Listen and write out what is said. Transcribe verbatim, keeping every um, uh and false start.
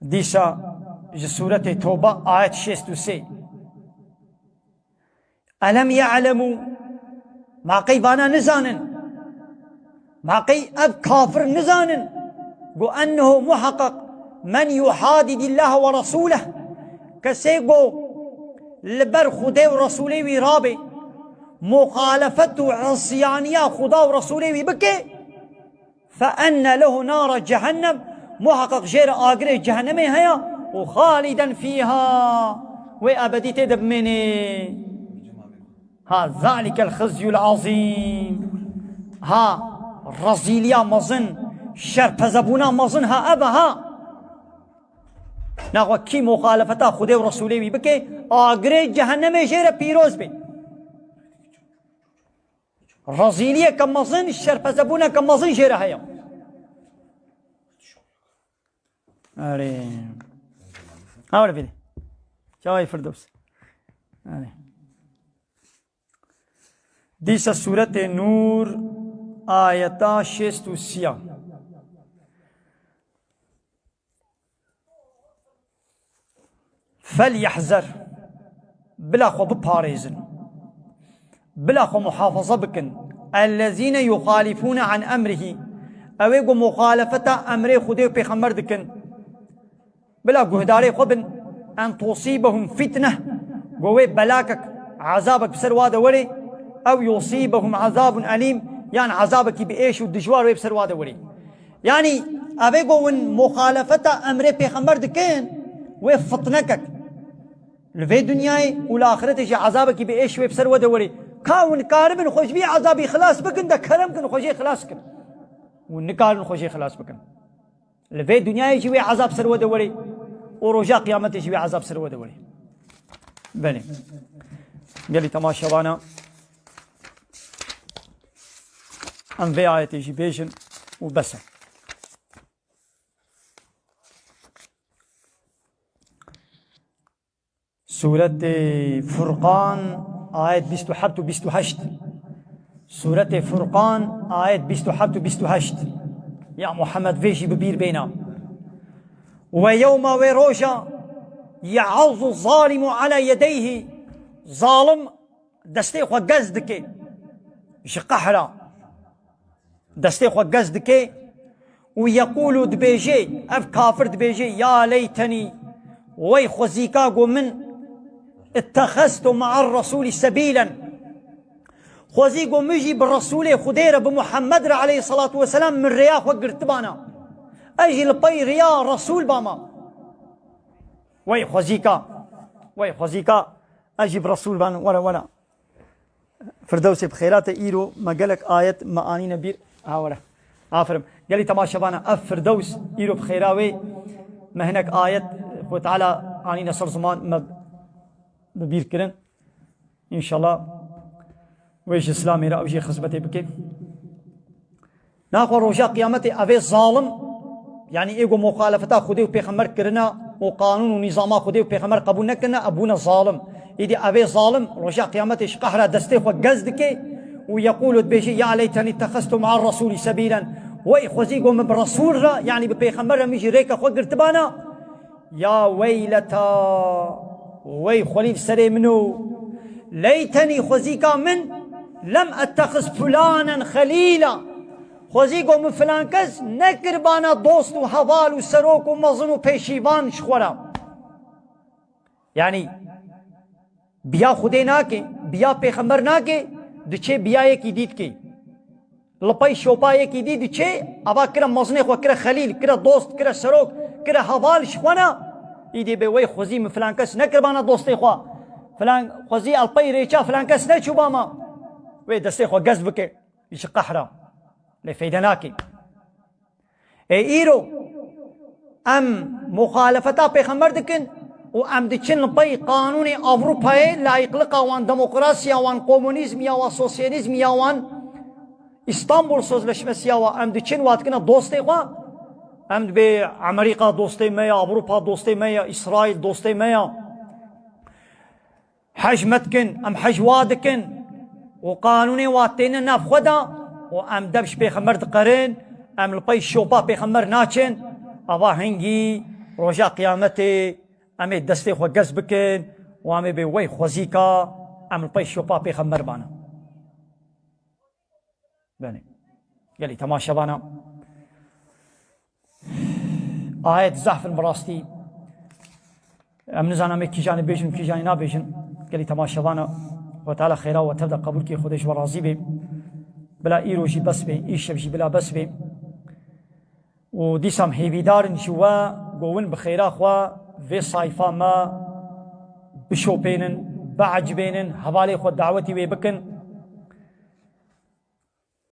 Dîsa ji Sûretê Toba ayet şêst û sê. Elem ye'lemû, ma qey vana nizanin? Ma qey ev kafir nizanin? Go ennehu muheqeq men yuhadidî Llahe we resûleh. Kesê go li ber Xwedê û Resûlê wî rabê, muxalefet û isyaniya Xuda û Resûlê wî bike, fe enne lehu nara cehennem, muheqeq jê re agirê cehennemê heye û xaliden fîha, wê ebedî tê de bimênê. Ha, zalikel xizyul azîm. Ha, rezîliya mezin, şerpezebûna mezin ha ev e ha. Naxwe kî muxalefeta Xwedê û Resûlê wî bike, agirê cehennemê jê re pîroz bê. Rezîliyeke mezin, şerpezebûneke mezin jê re heye. Erê. Hawle bîrî. Çawayê Firdevs. Erê. Dîsa Sûretê Nûr, ayeta şêst û sî. Felyehzer, bila xwe biparêzin, bila xwe muhafaza bikin. Ellezîne yuxalifûne an emrihî, ew ê ku muxalefeta emrê Xwedê û Pêxember dikin. Bila guhdarê xwe bin, en tusîbehum fitneh, ku wê belakek, ezabek bi ser wa de werê, ew yusîbehum ezabun elîm, yan ezabekî bi êş û dijwar wê bi ser wa de werê. Yanî, evê ku win muxalefeta emrê pêxember dikin, wê fitnekek li vê dinyayê û li axiretê jî ezabekî bi êş wê bi ser we de werê. Ka win karibin xwe ji vî ezabî xilas bikin, de kerem kin xwe jê xilas kin. Win nikarin xwe jê xilas bikin. Li vê dinyayê jî wê ezab ser we de werê û roja qiyametê jî wê ezab ser we de werê. Belê. Gelî temaşevana, em vê ayetê jî bêjin û bes e. Sûretê Furqan, ayet bîst û heft û bîst û heşt. Sûretê Furqan, ayet bîst û heft û bîst û heşt. Ya Muhammed, vê jî bi bîr bêna. Ve yewma, wê roja, ye'azzu zalimu ala yedeyhi, zalim destê xwe gez dike ji qehra. Destê xwe gez dike û yeqûlu, dibêje, ev kafir dibêje, ya leytenî, wey xwezîka ku min ittexeztu ma'ar resûlî sebîlen. Xwezî ku min jî bi Resûlê Xwedê re, bi Muhammed re aleyhisselatu vesselam min rêya xwe girtibana. Ez jî li pey rêya Resûl bama. Wey xwezîka, wey xwezîka, ez jî bi Resûl ban, were, were. Firdewsê bi xêra te, îro me gelek ayet me anîne bîr. Ha, were. Aferin. Gelî temaşevana, ev Firdews îro bi xêra wê me hinek ayet Xwedê Teala anîne ser ziman me bi bîr kirin. Înşallah wê ji Îslamê re ew jî xizmetê bike. Naxwe roja qiyametê evê zalim, yanî ê ku muxalefeta Xwedê û Pêxember kirine û qanûn û nîzama Xwedê û Pêxember qebûl nekirine, ev bûne zalim. Îdî evê zalim roja qiyametê ji qehra destê xwe gez dike û yeqûlu, dibêje, ya leytenî ittexeztu ma'ar resûlî sebîlen. Wey xwezî ku min bi Resûl re, yanî bi Pêxember re min jî rêke xwe girtibana. Ya weyleta, wey xwelî li serê min o. Leytenî, xwezîka min, lem ettexiz fulanen xelîla. Xwezî ku min filan kes nekiribana dost û heval û serok û mezin û pêşîvan ji xwe re. Yanî, biya Xwedê nake, biya pêxember nake, diçe biya yekî dî dike. Li pey şopa yekî dî diçe, ava kire mezinê xwe, kire xelîl, kire dost, kire serok, kire heval ji xwe ne. Îdî bê wey xwezî min filan kes nekiribana dostê xwe. Filan xwezî el pey rêça filan kes neçûbama. Wê destê xwe gez bike ji qehra. Lê feyde nake. Ê îro em muxalefeta pêxember dikin û em diçin li pey qanûnê Ewropayê, layîqliqa wan, demokrasiya wan, komunîzm ya wan, sosyalîzm ya wan, Îstanbul Sözleşmesi ya wan, em diçin wa dikine dostê xwe. Em dibê Amerîka dostê me ya, Ewropa dostê me ya, Îsraîl dostê me ya. Hej me dikin, em hej wa dikin û qanûnê wa têne nav xwe de û em dev ji pêxember diqerin, em li pey şopa pêxember naçin, ava hingî Roja qiyametê em ê destê xwe gez bikin û em ê bê wey xwezîka em li pey şopa pêxember bane. Belê. Gelî temaşevana. Ayet zehf in bi rastî. Em nizanin em ê kîjanê bêjin û kîjanê nabêjin. Gelî temaşevana. Xwe Teala xêra we tev de qebûl kê, Xwedê ji we razî bê. Bila îro jî bes bê, îşev jî bila bes bê. Û dîsa em hêvîdar in ji we ku win bi xêra xwe vê sayfa me bişopênin, biecibênin, hevalê xwe dawetî wê bikin.